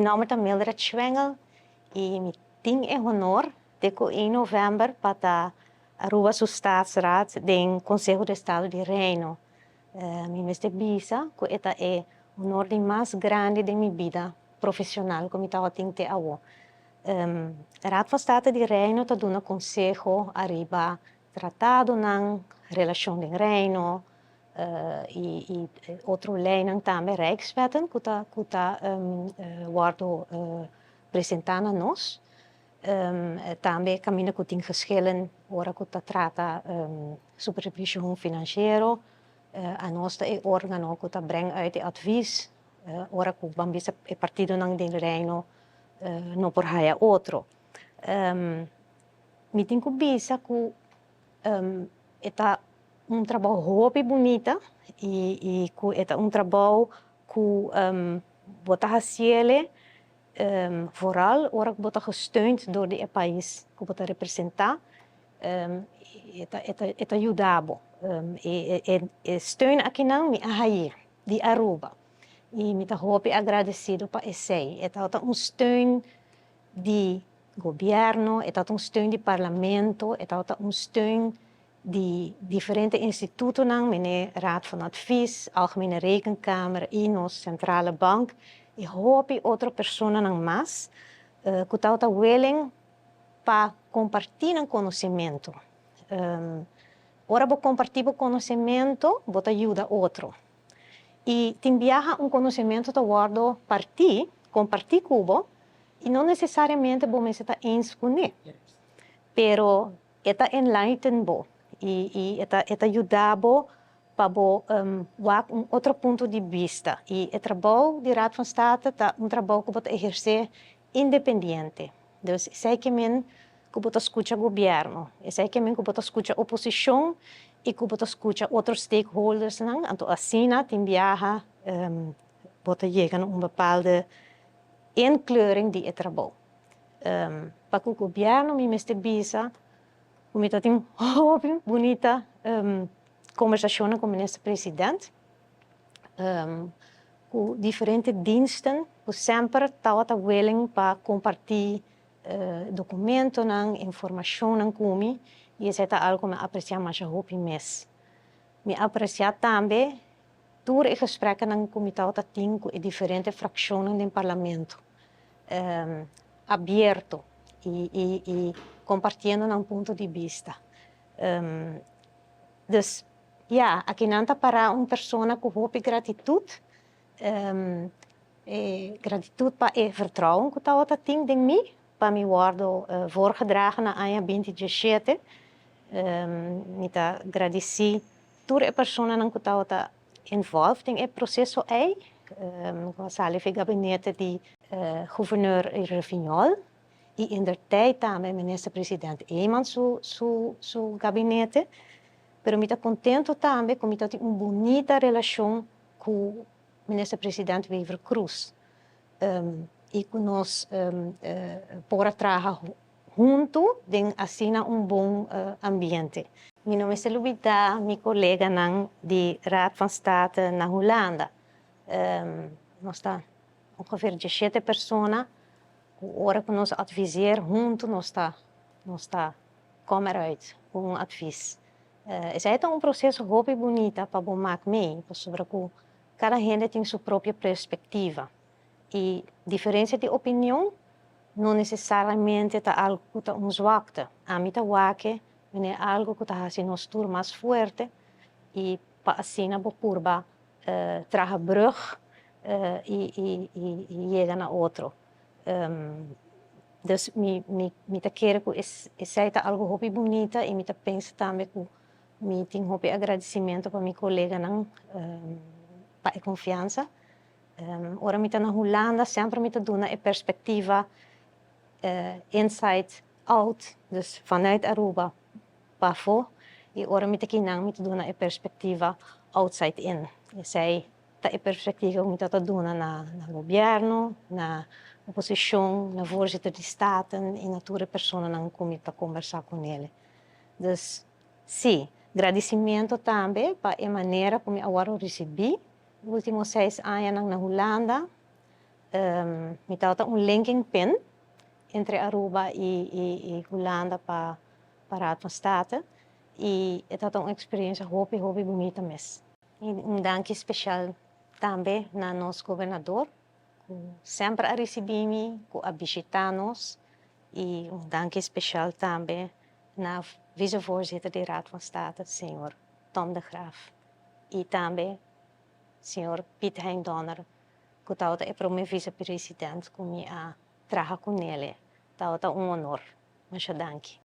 Nomber ta Mildred Schwengle y mi tin e honor te cu 1 november pa ta Aruba su Staatsraad den Conseho di Estado di Reino. Mi mester bisa cu e ta e honor di mas grandi den mi bida profesional cu mi tabatin te awo. Raad van State di Reino ta duna conseho ariba tratadonan, relacion den Reino y otro leynan tambe, Rijkswetten, cu ta wordo presenta na nos. Tambe caminda cu tin geschillen ora cu ta trata supervision financiero. Anos ta e organo cu ta brengt uit e advies ora cu ban bisa e partidonan den Reino no por haya otro. Mi tin cu bisa cu e ta un trabou hopi bunita y cu e ta un trabou cu bo ta haciele vooral ora cu bo ta gesteund door di e pais cu bo ta representa, e ta yuda bo. E steun akinan mi a haya di Aruba y mi ta hopi agradecido pa esey. E ta un steun di gobierno, e ta un steun di parlamento, e ta un steun di diferente institutonan, manera Raad van Advies, Algemene Rekenkamer y nos Centrale Bank y hopi otro personanan mas cu ta willing pa comparti nan conocimento. Ora bo comparti bo conocimento, bo ta yuda otro. Y tin biaha un conocimento ta wordo parti, comparti cu bo, y no necesariamente bo mester ta eens cu ne. Pero e ta enlighten bo y e ta yuda bo pa bo wak un otro punto di vista. Y e trabou di Raad van State ta un trabou cu bo ta eherce independiente. Dus esey kiermen cu bo ta scucha gobierno, esey kiermen cu bo ta scucha oposicion y cu bo ta scucha otro stakeholders nan, anto asina tin biaha bo ta yega na un bepaalde inkleuring di e trabou. Pa cu gobierno mi mester bisa cu mi tin hopi bunita conversacion cu minister president, cu diferente diensten cu semper tabata willing pa comparti documentonan, informacionnan cu mi, y esey ta algo cu mi a aprecia masha hopi mes. Mi a aprecia tambe tur e gespreknan cu mi tabata tin cu e diferente fraccionnan den parlamento. Abierto y compartiendo un punto di vista. Dus ja, akinan ta para un persona cu hopi gratitud, gratitud pa e vertrouwen cu tabata tin den mi, pa mi wordo voorgedragen na aña 2017. Mi ta gradici tur e personanan cu tabata involved den e proceso ey. Sali for di gabinete di gouverneur Refunjol y indertijd tambe minister president Eman su gabinete. Pero mi ta contento tambe cu mi tin un bunita relacion cu minister president Wever Croes. Y cu nos por a traha hunto den asina un bon ambiente. Mi no mester lubida mi coleganan di Raad van State na Hulanda. Nos ta ongeveer 17 persona. Ora cu nos adviseer hunto, nos ta kom eruit cu un advies. Esey ta un proceso hopi bunita pa bo maak mee, pasobra cu cada hende tin su propio perspectiva. Y diferencia di opinion no necesariamente ta algo cu ta un zwakte. Ami ta wak e manera algo cu ta haci nos tur mas fuerte y pa asina bo purba traha brug y yega na otro. Dus mi ta kere cu esey ta algo hopi bunita y mi ta pensa tambe cu mi tin hopi agradecimento pa mi coleganan pa e confiansa. Ora mi ta na Hulanda semper mi ta duna e perspectiva inside out, dus vanuit Aruba pafo, y ora mi ta akinan mi ta duna e perspectiva outside in. Esey ta e perspectiva cu mi ta duna na gobierno, na oposicion, na voorzitter di Staten y na tur e personanan cu mi ta conversa cu nele. Dus si, gradicimento tambe pa e manera cu mi a wordo ricibi ultimo 6 añanan na Hulanda. Mi tabata un linking pin entre Aruba y Hulanda pa Raad van State. Y tabata un experiencia hopi, hopi bunita mes. Y un danki special tambe na nos gobernador, cu semper a ricibi mi, cu a bishita nos. Y un danki special tambe na vicevoorzitter di Raad van State, señor Tom de Graaf. Y tambe señor Piet Hein Donner, cu tabata e prome vicepresident cu mi a traha cu ne. Tabata un honor. Masha danki.